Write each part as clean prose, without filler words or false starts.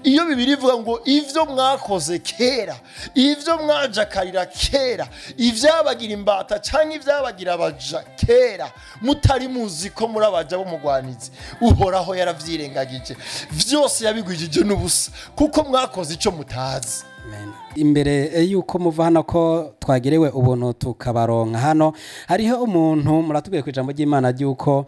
Iyo Bibiliya ivuga ngo ivyo mwakoze kera, ivyo mwajakarira kera, ivyabagira imbata canke ivyabagira abaja kera, mutari muzi ko muri abaja b'umugwanizi, Uhoraho yaravyirengagije vyose, yabigwijije n'ubusa kuko mwakoze ico mutazi. Amen. Imbere yuko muva hano, ko twagerewe ubuntu tukabaronka hano, hariho umuntu muratubwiye ku ijambo ry'Imana ry'uko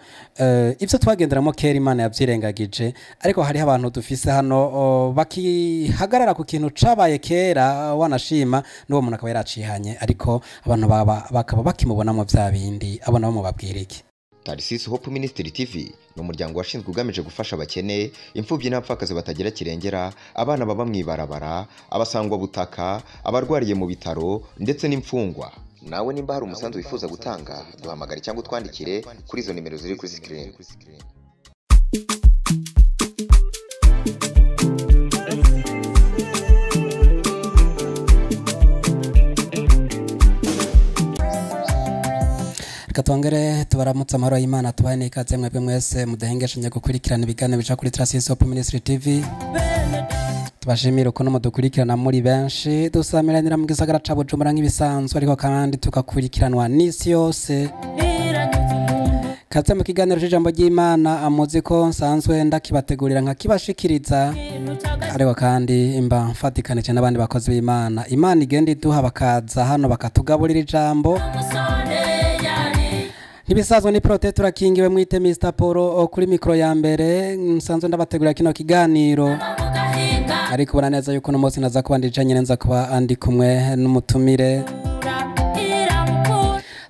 ibyo twagenderamo kera Imana yabyirengagije, ariko hariho abantu dufise hano bakihagarara ku kintu cabaye kera, wanashima n'uwo muntu akaba yaracihanye, ariko abantu bakaba bakimubonamo vya bindi. Abo nabo mubabwira iki? Tarisisi Hope Ministry TV ni umuryango washinzwe ugamije gufasha abakene, imfubyi n'abapfakazi batagira kirengera, abana baba mu ibarabara, abasangwa butaka, abarwariye mu bitaro ndetse n'imfungwa. Nawe nimba hari umusanzu wifuza gutanga, duhamagare cyangwa utwandikire kuri izo nimero ziri kuri screen. Reka twongere tubaramutse, amahoro y'Imana tubahe n'ikaze mwebwe mwese mudahengeshanya gukurikirana ibiganiro bica kuri Trasisi Hope Ministry TV. Tubashimire ukuntu mudukurikirana muri benshi. Dusamiranira mu gisagara ca Bujumbura nk'ibisanzwe, ariko kandi tukakurikiranwa n'isi yose. Kaze mu kiganiro c'ijambo ry'Imana. Amuzi ko nsanzwe ndakibategurira nkakibashikiriza, ariko kandi mba mfatikanije n'abandi bakozi b'Imana Imana igenda iduha, bakaza hano bakatugaburira ijambo. Ntibisanzwe ni Prote turakingiwe, mwite Mr Paul kuri mikoro ya mbere. Nsanzwe ndabategurira kino kiganiro, ariko ubona neza yuko uno munsi naza kuba ndije nyine, nza kuba ndi kumwe n'umutumire.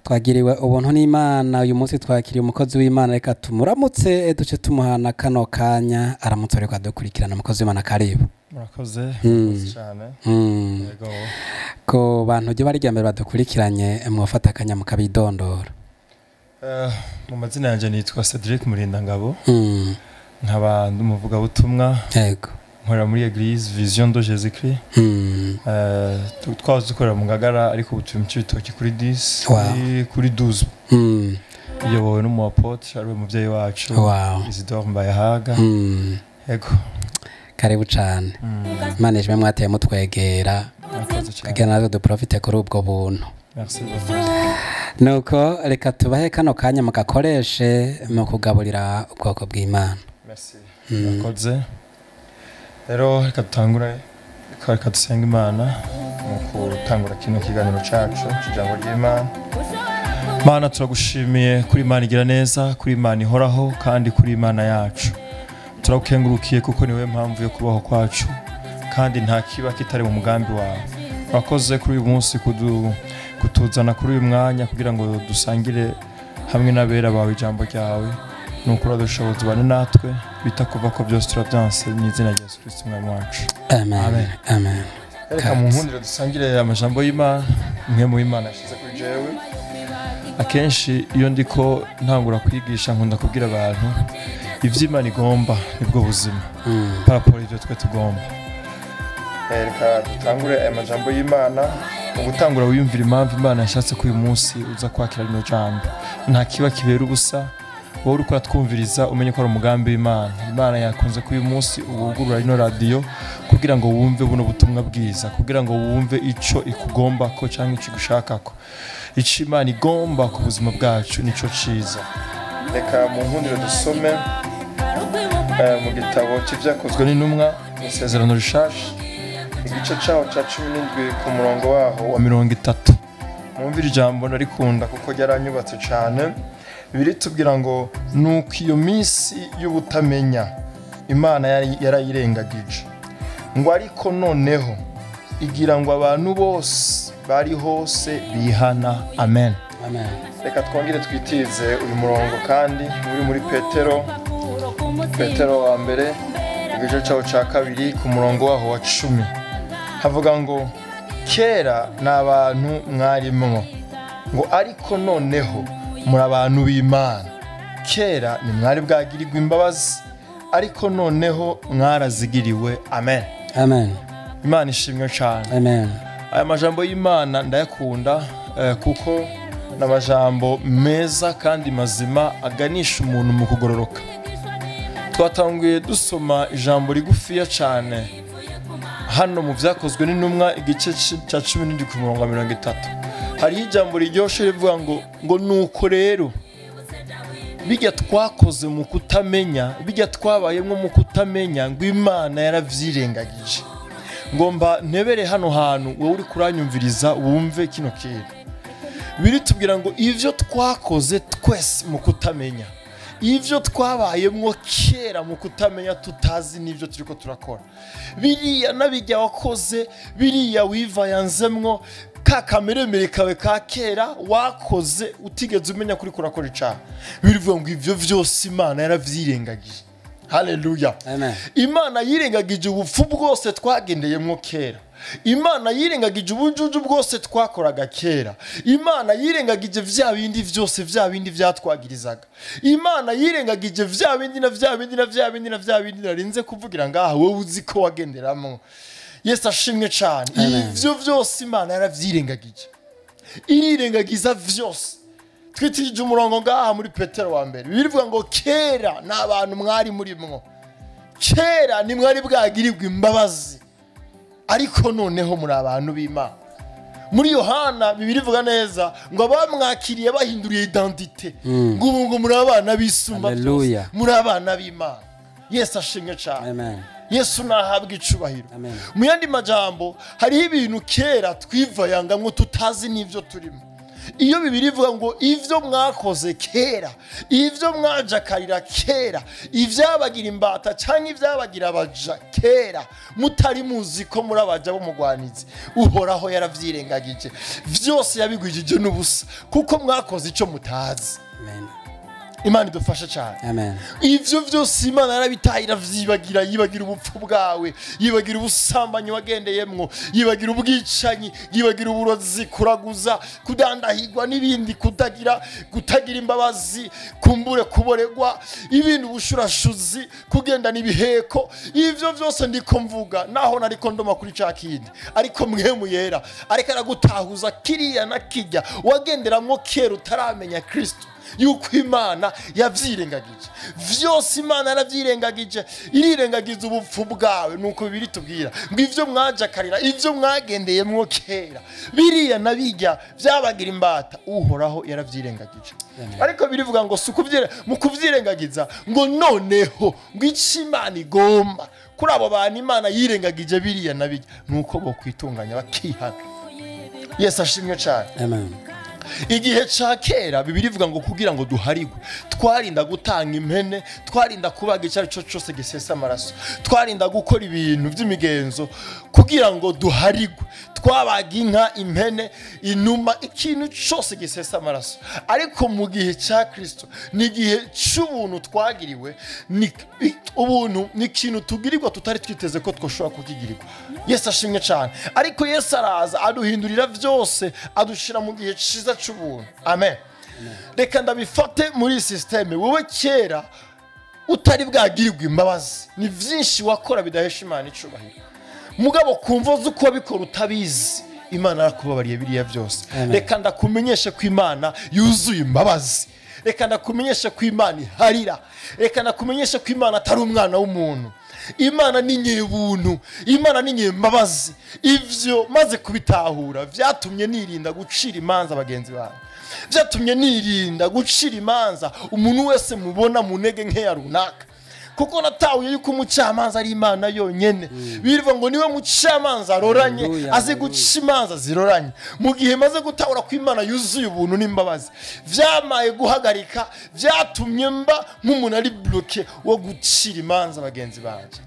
Twagiriwe ubuntu n'Imana, uyu munsi twakiriye umukozi w'Imana. Reka tumuramutse, duce tumuhana kano kanya aramutse ariko adukurikirana. Umukozi w'Imana, karibu. Murakoze, murakoze cyane. Yego. Ku bantu ujya bari mbere badukurikiranye, mwafata akanya mukabidondora. Mu mazina yanjye nitwa Cedric Murindangabo, nkaba ndi umuvugabutumwa, nkorera muri Eglise Vision de Jésus Christ. Twahoze dukorera mu Ngagara, ariko ubu turi mu Cibitoki kuri 10, kuri 12, iyobowe n'umu apôtre ariwe muvyeyi wacu, Isidore Mbayahaga. Yego. Karibu cane. Imana ijwe mwateye mutwegera Murakoze cyane. kugira natwe duprofite kuri ubwo buntu. Merci beaucoup. Nuko reka tubahe kano kanya mugakoreshe mu kugaburira ubwoko bw'Imana. Merci, murakoze. Rero reka dutangure, reka dusenge Imana mu gutangura kino kiganiro cacu c'ijambo ry'Imana. Mana, turagushimiye kuri Imana igira neza, kuri Imana ihoraho, kandi kuri Imana yacu. Turagukengurukiye kuko niwe mpamvu yo kubaho kwacu, kandi nta kiba kitari mu mugambi wawe. Urakoze kuri uyu munsi kutuzana kuri uyu mwanya kugira ngo dusangire hamwe n'abera bawe ijambo ryawe. Nuko uradushoboza, ubane natwe, bitakuva ko byose turabyanse mu izina rya Yesu Kristo Umwami wacu. Amen. Amen. Amen. Reka mu nkundire dusangire amajambo y'Imana, imwe mu Imana yashyize kuri jewe. Akenshi iyo ndiko ntangura kwigisha, nkunda kubwira abantu ivyo Imana igomba nibwo buzima par rapport ivyo twe tugomba. Reka dutangure aya majambo y'Imana. Mu gutangura, wiyumvira impamvu Imana yashatse ko uyu munsi uza kwakira rino jambo. Nta kiba kibera ubusa. Wowe uriko uratwumviriza, umenye ko ari umugambi w'Imana. Imana yakunze ko uyu munsi uwugurura rino radiyo kugira ngo wumve buno butumwa bwiza, kugira ngo wumve ico ikugomba ko cyangwa ico igushakako. Ico Imana igomba ku buzima bwacu nico ciza. Reka mu nkundire dusome mu gitabo c'Ivyakozwe n'Intumwa, mu Isezerano Rishasha, igice caho ca 17 ku murongo waho wa 30. Mwumvire ijambo, ndarikunda kuko ryaranyubatse cane. Biritubwira ngo nuko iyo minsi y'ubutamenya Imana yarayirengagije, ngo ariko noneho igira ngo abantu bose bari hose bihana. Amen. Amen. Reka twongere twitize uyu murongo kandi uri muri Petero, Petero wa mbere, igice cyawo cya kabiri ku murongo waho wa 10. Havuga ngo kera ni abantu mwarimwo, ngo ariko noneho muri abantu b'Imana. Kera ni mwari bwagirirwa imbabazi, ariko noneho mwarazigiriwe. Amen. Amen. Imana ishimwe cyane. Amen. Aya majambo y'Imana ndayakunda, kuko ni amajambo meza kandi mazima aganisha umuntu mu kugororoka. Twatanguye dusoma ijambo rigufiya cyane hano mu Vyakozwe n'Intumwa igice cya 17 ku murongo wa 30. Hariho ijambo riryoshe rivuga ngo nuko rero bijya twakoze mu kutamenya, bijya twabayemwo mu kutamenya, ngo Imana yaravyirengagije. Ngomba ntebere hano hantu wowe uri kuranyumviriza wumve kino kintu. Biritubwira ngo ivyo twakoze twese mu kutamenya, ivyo twabayemwo kera mu kutamenya, tutazi n'ivyo turiko turakora, biriya n'abijya wakoze, biriya wivayanzemwo, ka kameremere kawe ka kera wakoze utigeze umenya kuri kurakora icaha, birivuga ngo ivyo vyose Imana yaravyirengagije. Haleluya. Amen. Imana yirengagije ubupfu bwose twagendeyemwo kera. Imana yirengagije ubujuju bwose twakoraga kera. Imana yirengagije vya bindi vyose, vya bindi vyatwagirizaga. Imana yirengagije vya bindi na vya bindi na vya bindi na vya bindi narinze kuvugira ngaha wowe uzi ko wagenderamwo. Yesu ashimwe cyane. Ivyo vyose Imana yaravyirengagije. Irirengagiza vyose. Twitirije umurongo ngaha muri Petero wa mbere. Birivuga ngo kera n'abantu mwari murimwo, kera ni mwari bwagirirwa imbabazi, ariko noneho muri abantu b'Imana. Muri Yohana bibirivuga neza ngo abamwakiriye bahinduriye identité, ngo ubu ngo muri abana b'isumba byose, Hallelujah. muri abana b'Imana. Yesu ashimwe cyane. Amen. Yesu nahabwa icubahiro. Amen. Mu yandi majambo, hariho ibintu kera twivayangamwo tutazi n'ivyo turimo. Iyo Bibiri ivuga ngo ivyo mwakoze kera, ivyo mwajakarira kera, ivyabagira imbata canke ivyabagira abaja kera, mutari muzi ko muri abaja b'umugwanizi, Uhoraho yaravyirengagije vyose, yabigwijije n'ubusa, kuko mwakoze ico mutazi. Amen. Imana idufashe cyane. Amen. Ivyo vyose Imana yarabitaye, iravyibagira. Yibagira ubupfu bwawe, yibagira ubusambanyi wagendeyemwo, yibagira ubwicanyi, yibagira uburozi, kuraguza, kudandahirwa n'ibindi, kutagira imbabazi, kumbure kuboregwa, ibindi, ubushurashuzi, kugendana ibiheko. Ivyo vyose ndiko mvuga naho nariko ndoma kuri ca kindi, ariko Mpwemu Yera ariko aragutahuza kiriya na kirya wagenderamwo kera utaramenya Kristo, yuko Imana yavyirengagije vyose. Imana yaravyirengagije, irirengagiza ubupfu bwawe. Nuko Bibiri tubwira ngo ivyo mwajakarira, ivyo mwagendeyemwo kera, biriya na bijya vyabagira imbata, Uhoraho yaravyirengagije. Ariko birivuga ngo si mu kuvyirengagiza, ngo noneho ngo ico Imana igomba kuri abo bantu Imana yirengagije biriya na bijya, nuko bokwitunganya bakihana. Yesu ashimwe cyane. Amen. Igihe ca kera, Bibiri ivuga ngo kugira ngo duharigwe, twarinda gutanga impene, twarinda kubaga icyo ari cyo cyose gisesa amaraso, twarinda gukora ibintu by'imigenzo kugira ngo duharigwe. Twabaga inka, impene, inuma, ikintu cyose gisesa amaraso. Ariko mu gihe cya Kristo, ni igihe cy'ubuntu twagiriwe. Ni ubuntu, ni ikintu tugirirwa tutari twiteze ko twashobora kukigirirwa. Yesu ashimwe cyane. Ariko Yesu araza aduhindurira byose, adushira mu gihe cyiza cy'ubuntu. Amen. Reka ndabifate muri iyi système: wowe kera utari bwagirirwa imbabazi, ni byinshi wakora bidahesha Imana icubahiro. Mugabo kumva uzi ko wabikora utabizi, Imana yarakubabariye biriya byose. Amen. Reka ndakumenyeshe ko Imana yuzuye imbabazi. Reka ndakumenyeshe ko Imana iharira. Reka ndakumenyeshe ko Imana atari umwana w'umuntu. Imana ni nyebuntu, Imana ni nyembabazi. Ivyo maze kubitahura, vyatumye nirinda gucira imanza bagenzi banjye, vyatumye nirinda gucira imanza umuntu wese mubona mu ntege nkeya runaka, kuko natahuye yuko umucamanza ari Imana yonyene. Birivuga ngo niwe mucamanza aroranye, Hallelujah, azi hallelujah. guca imanza ziroranye. Mu gihe maze gutahura ko Imana yuzuye ubuntu n'imbabazi, vyamaye guhagarika, vyatumye mba nk'umuntu ari bloqué wo gucira imanza bagenzi banje.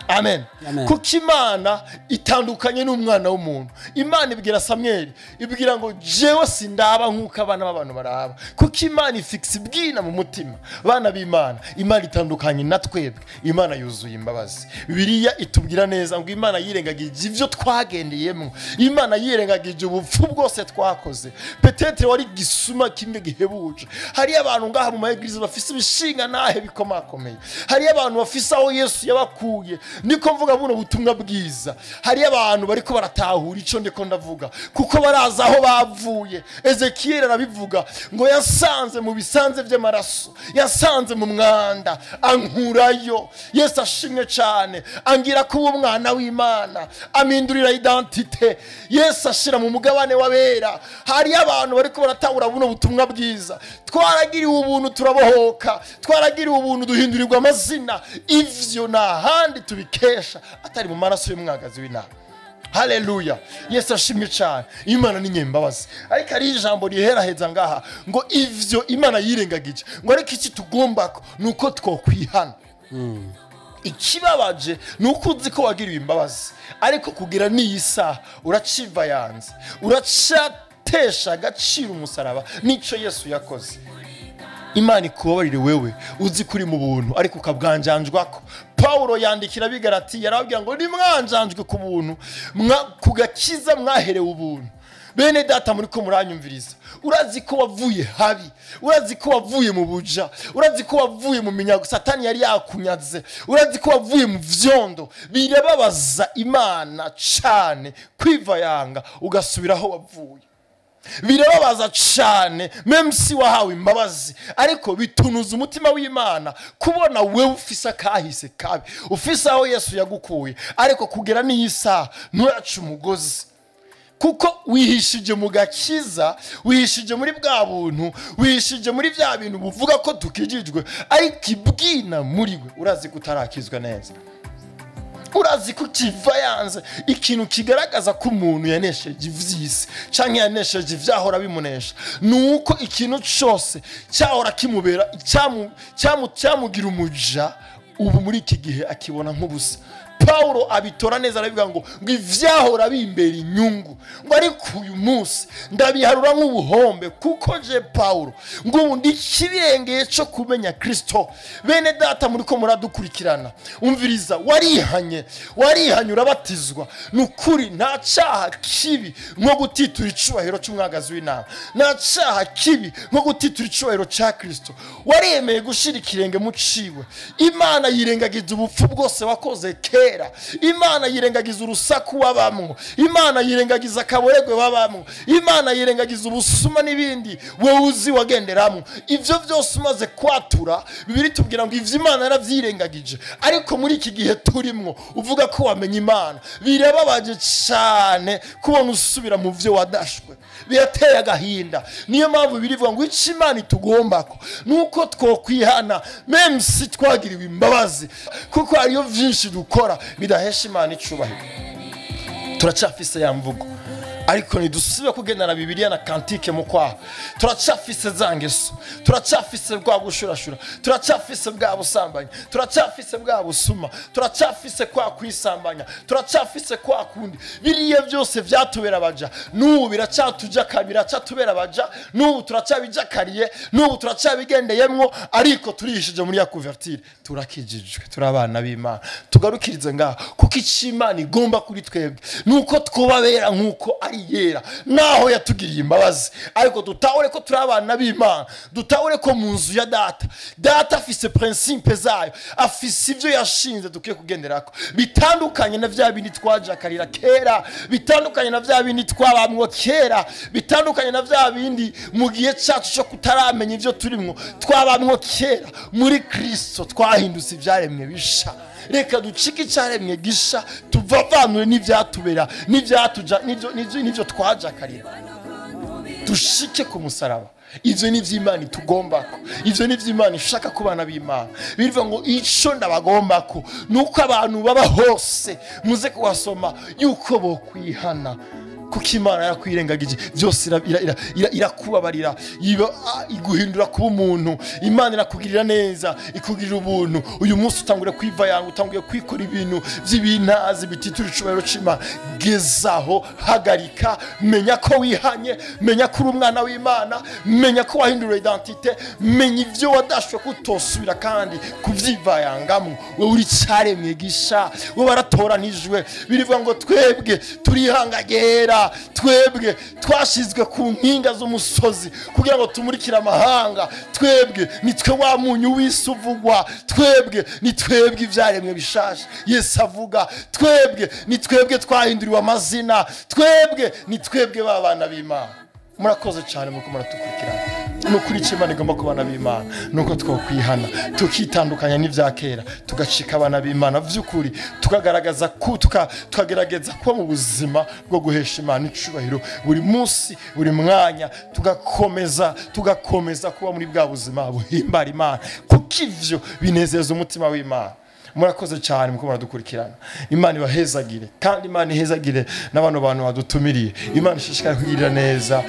Amen. Amen. Kuko Imana itandukanye n'umwana w'umuntu. Imana ibwira Samweli, ibwira ngo jewe sindaba nk'uko abana b'abantu baraba, kuko Imana ifikisa ibwina mu mutima. Bana b'Imana, Imana itandukanye na twebwe. Imana yuzuye imbabazi. Bibiliya itubwira neza ngo Imana yirengagije ibyo twagendeyemo, Imana yirengagije ubupfu bwose twakoze. Peut-être wari gisuma kimwe gihebuje. Hariyo abantu ngaha mu ma églises bafise ibishinga nahe bikomakomeye, hariyo abantu bafise aho Yesu yabakuye. Niko mvuga buno butumwa bwiza, hari abantu bariko baratahura ico ndiko ndavuga, kuko baraza aho bavuye. Ezekiel arabivuga ngo yasanze mu bisanze by'amaraso, yasanze mu mwanda, ankurayo. Yesu ashimwe cyane, angira kuba umwana w'Imana, amindurira identite. Yesu ashira mu mugabane w'abera. Hari abantu bariko baratahura buno butumwa bwiza. Twaragiriwe ubuntu turabohoka, twaragiriwe ubuntu duhindurirwa amazina. Ivyo nta handi tubikesha atari mu maraso y'umwagazi w'intama. Haleluya, Yesu ashimwe cyane. Imana ni nyembabazi. Ariko ari ijambo riheraheza ngaha ngo ivyo Imana yirengagije, ngo ariko iki tugombako nuko twokwihana. Ikibabaje nuko uzi ko wagiriwe imbabazi, ariko kugira n'iyi saha uraciva yanze, uracatesha agaciro umusaraba nico Yesu yakoze. Imana ikubabarire wewe uzi kuri mu buntu ariko ukabwanjanjwako. Paulo yandikira abigarati yarababwira ngo nimwanjanjwe ku buntu, ku gakiza mwaherewe ubuntu. Bene data muri ko muranyumviriza, urazi ko wavuye habi, urazi ko wavuye mu buja, urazi ko wavuye mu minyago Satani yari yakunyaze, urazi ko wavuye mu vyondo. Birababaza Imana cyane kwiva yanga ugasubiraho wavuye. Birababaza cyane même si wahawe imbabazi, ariko bitunuza umutima w'Imana kubona wewe ufise akahise kabi, ufise aho Yesu yagukuye, ariko kugera n'iyi saha nturaca umugozi, kuko wihishije mu gakiza, wihishije muri bwa buntu, wihishije muri bya bintu buvuga ko tukijijwe, ariko ibwina muri we urazi ko utarakizwa neza, urazi ko kiva yanze. Ikintu kigaragaza ko umuntu yanesheje ivyisi canke yanesheje ivyahora bimunesha nuko ikintu cose cyahora kimubera cyamugira umuja, ubu muri iki gihe akibona nk'ubusa. Paulo abitora neza arabivuga ngo ivyahora bimbera inyungu, ngo ariko uyu munsi ndabiharura nk'ubuhombe, kuko je Paulo ngo ubu ndi kirengeye cyo kumenya Kristo. Bene data muri ko muradukurikirana, umviriza, warihanye urabatizwa. Nukuri nta cyaha kibi nko gutitura icubahiro cy'umwagazi w'intama, nta cyaha kibi nko gutitura icubahiro cya Kristo. Waremeye gushira ikirenge mu ciwe. Imana yirengagiza ubupfu bwose wakoze kera, Imana yirengagiza urusaku wabamwo, Imana yirengagiza akaboregwe wabamwo, Imana yirengagiza ubusuma n'ibindi wowe uzi wagenderamwo. Ivyo byose umaze kwatura, Bibiliya itubwira ngo ivyo Imana yaravyirengagije, ariko muri iki gihe turimwo uvuga ko wamenye Imana. Birababaje cyane kubona usubira mu vyo wadashwe, birateye agahinda. Niyo mpamvu birivuga ngo ico Imana itugombako nuko twokwihana même si twagiriwe imbabazi, kuko hariyo vyinshi dukora bidahesha Imana icubahiro. Turacafise ya mvugo, ariko ntidusibe kugendana Bibiliya na kantike mu kwaha. Turacafise za ngeso, turacafise bwa gushurashura, turacafise bwa busambanyi, turacafise bwa busuma, turacafise kwa kwisambanya, turacafise kwa kundi. Biriya byose vyatubera abaja, n'ubu biracatujaka, biracatubera abaja, n'ubu turacabijakariye, n'ubu turacabigendeyemwo, ariko turihishije muri ya couverture, turakijijwe, turabana b'Imana. Tugarukirize ngaha, kuko ico Imana igomba kuri twebwe nuko twobabera nkuko ari yera, naho yatugiriye imbabazi. Ariko dutahure ko turi abana b'Imana, dutahure ko mu nzu ya data, data afise principe zayo, afise ivyo yashinze dukwiye kugenderako, bitandukanye na vya bindi twajakarira kera, bitandukanye na vya bindi twabamwo kera, bitandukanye na vya bindi mu gihe cyacu cyo kutaramenya ivyo turimwo twabamwo kera. Muri Kristo twahindutse ivyaremwe bisha. Reka ducike icyaremwe gisha, tuvavanure n'ivyatubera, n'ivyatuja, n'ivyo twajakarira, dushike ku musaraba. Ivyo ni vy'Imana itugombako, ivyo ni vy'Imana ishaka ku bana b'Imana. Bivuga ngo ico ndabagombako nuko abantu baba hose muze kuwasoma yuko bokwihana, kuko Imana yarakwirengagije byose, irakubabarira, iguhindura kuba umuntu. Imana irakugirira neza, ikugirira ubuntu. Uyu munsi utangure kwiva yanga, utanguye kwikora ibintu by'ibintazi bititura icubahiro c'Imana. Gezaho, hagarika, menya ko wihanye, menya ko uri umwana w'Imana, menya ko wahindura identite, menya ivyo wadashwe kutosubira kandi kuvyivayangamwo. Wewe uri caremwe gisha, wewe waratoranijwe. Birivuga ngo twebwe turihangagera, avuga. Twebwe twashizwe ku nkinga z'umusozi kugira ngo tumurikire amahanga. Twebwe nitwe wa munyu w'isi uvugwa. Twebwe ni twebwe ivyaremwe bishasha Yesu avuga. Twebwe ni twebwe twahinduriwe amazina. Twebwe ni twebwe babana b'Imana. Murakoze cyane muko muratukurikirana. Nukuri icyo Imana igomba kubana b'Imana nuko twokwihana tukitandukanya n'ivya kera, tugacika abana b'Imana vy'ukuri, tukagaragaza tukagerageza kuba mu buzima bwo guhesha Imana icubahiro buri munsi buri mwanya, tugakomeza kuba muri bwa buzima buhimbara Imana, kuko ivyo binezeza umutima w'Imana. Murakoze cyane muko muradukurikirana. Imana ibahezagire, kandi Imana ihezagire n'abantu bantu badutumiriye. Imana ishishikare kugirira neza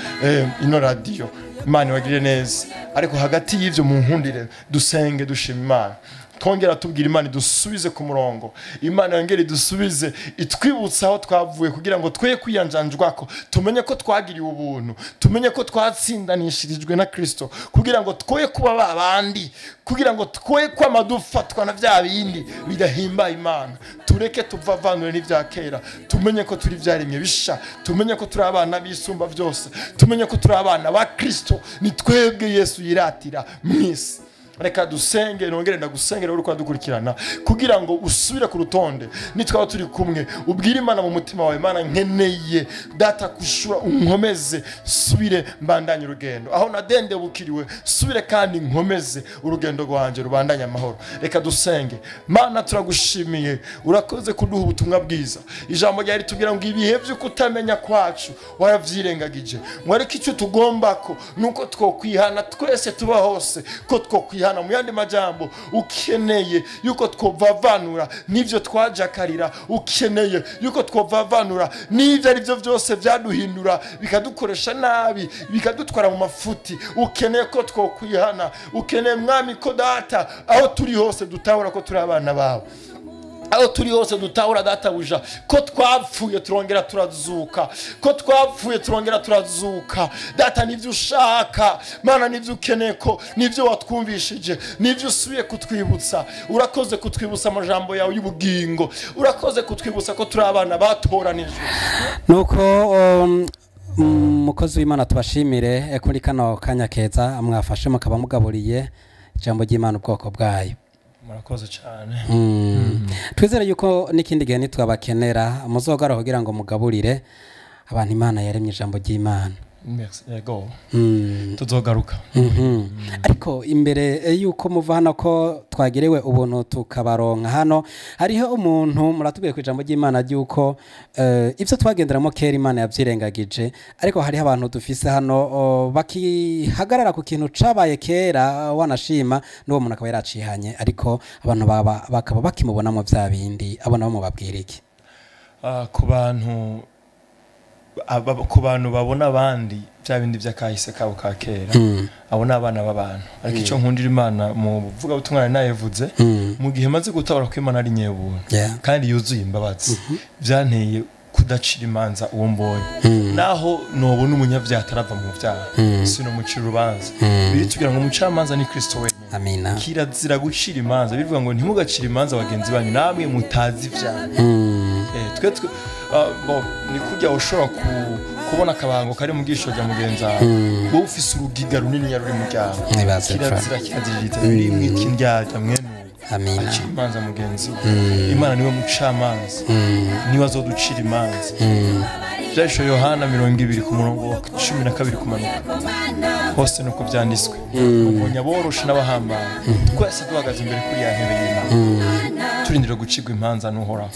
ino radio. Imana ibagirire neza. Ariko hagati y'ivyo munkundire dusenge dushima Imana, twongera tubwira Imana idusubize ku murongo. Imana yongere idusubize, itwibutsa aho twavuye kugira ngo twe kwiyanjanjwako, tumenye ko twagiriwe ubuntu, tumenye ko twatsindanishirijwe na Kristo, kugira ngo twoye kuba babandi, kugira ngo twoye kwama dufatwa na vya bindi bidahimba Imana. Tureke tuvavanure n'ivya kera, tumenye ko turi vyaremye bisha, tumenye ko turi abana bisumba byose, tumenye ko turi abana ba Kristo. Ni twebwe Yesu yiratira mwisi. Reka dusenge, nongere ndagusengera uri kwadukurikirana kugira ngo usubire ku rutonde. Nitwaba turi kumwe, ubwire Imana mu mutima wawe, Imana nkeneye data kushura, unkomeze subire mbandanye urugendo aho nadendebukiriwe, subire kandi nkomeze urugendo rwanje rubandanye amahoro. Reka dusenge. Mana turagushimiye, urakoze kuduha ubutumwa bwiza. Ijambo ryari tubwira ngo ibihe byo kutamenya kwacu waravyirengagije, ngo ariko icyo tugomba ko nuko twokwihana twese tuba hose, ko twokwihana. Mu yandi majambo, ukeneye yuko twovavanura n'ivyo twajakarira, ukeneye yuko twovavanura n'ivyo ari byo byose byaduhindura bikadukoresha nabi bikadutwara mu mafuti. Ukeneye ko twokwihana, ukeneye Mwami ko data aho turi hose dutahura ko turi abana bawe, aho turi hose dutahura data buja ko twapfuye turongera turazuka, ko twapfuye turongera turazuka. Data nivyo ushaka Mana, nivyo ukeneye, ko nivyo watwumvishije, nivyo usubiye kutwibutsa. Urakoze kutwibutsa amajambo yawe y'ubugingo, urakoze kutwibutsa ko turi abana batoranijwe. Nuko mukozi w'Imana tubashimire kuri kano kanya keza mwafashe mukaba mugaburiye ijambo ry'Imana ubwoko bwayo. Murakoze cyane. Twizere yuko n'ikindi gihe nitwabakenera muzogara kugira ngo mugaburire abantu Imana yaremye ijambo ry'Imana. Merci. Yego. Tuzogaruka. Ariko imbere yuko muva hano ko twagirewe ubuntu tukabaronka hano, hariho umuntu muratubwiye ku ijambo ry'Imana ryuko ivyo twagenderamo kera Imana yavyirengagije, ariko hariho abantu dufise hano bakihagarara ku kintu cabaye kera wanashima n'uwo muntu akaba yaracihanye, ariko abantu bakaba bakimubonamo vya bindi. Abo nabo mubabwira iki? Ku bantu babona abandi bya bindi by'akahise kabo ka kera, abo ni abana b'abantu. Ariko icyo nkundira Imana mu buvuga butumwa nayevuze, mu gihe maze gutabara ko Imana ari nyebuntu kandi yuzuye imbabazi, byanteye kudacira imanza uwo mbonye. Naho nobona umunyabyaha atarava mu byaha, sinomucira urubanza. Biri tugira ngo umucamanza ni Kristo wenyine. Amina. Kirazira gucira imanza, bivuga ngo ntimugacire imanza bagenzi banyu namwe mutazi ibyaha. Twe ni kujya ushobora kubona akabango kari mu bwisho rya mugenzi wawe, wowe ufise urugiga runini ya ruri mu byaha. Kirazira kiraziririza biri mw'iki mwene. Amina. Acira imanza mugenzi we. Imana niwe mucamanza, niwe azoducira imanza. Byasho Yohana 20 ku murongo wa 12 kumanuka hose nuko byanditswe. Ubonye aboroshe n'abahambaye twese duhagaze imbere kuri ya ntebe y'Imana, turindira gucirwa imanza n'Uhoraho.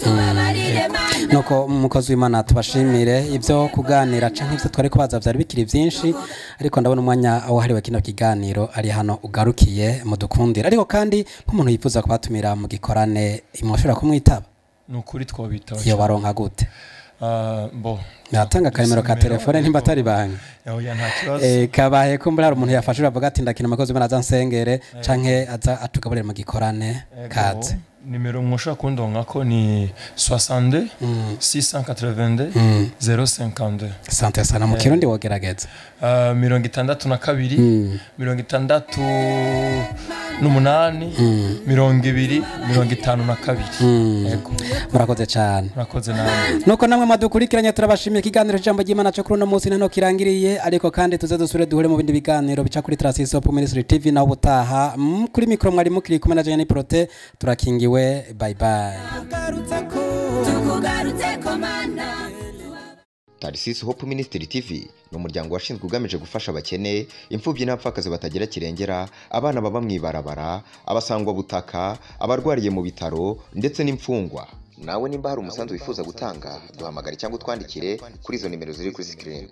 Nuko umukozi w'Imana tubashimire ibyo kuganira canke ivyo twari kubaza vyari bikiri byinshi, ariko ndabona umwanya wahariwe kino kiganiro ari hano ugarukiye, mudukundira. Ariko kandi nk'umuntu yifuza kubatumira mu gikorane, imwoshobora kumwitaba? Nukuri twobitaba. Iyo baronka gute? Bo natanga karimero ka telefone nimba atari banki. Oya nta kibazo. Kabaye ko mbura umuntu yafashe uravuga ati ndakina umukozi w'Imana aza nsengere canke aza atugaburire mu gikorane kaze. Nimero mwoshobora kundonka ko ni 62 682 052. Sante sana. Mu Kirundi wogerageza. 62 60 88 20 52. Yego. Murakoze cyane. Murakoze nawe. Nuko namwe mwadukurikiranye, turabashimiye. Ikiganiro cy'ijambo ry'Imana cyo kuri uno munsi nano kirangiriye, ariko kandi tuze dusubire duhure mu bindi biganiro bica kuri Tarasisi Hope Ministry TV naho ubutaha. Kuri mikoro mwari mukiri kumwe na Jenny Prote. Turakingiwe, bye bye. Tukugarutse mana. Tarisisi Hope Ministry TV ni umuryango washinzwe ugamije gufasha abakene, imfubyi n'abapfakazi batagira kirengera, abana baba mu ibarabara, abasangwabutaka, abarwariye mu bitaro ndetse n'imfungwa. Nawe nimba hari umusanzu wifuza gutanga, duhamagare cyangwa utwandikire kuri izo nimero ziri kuri screen.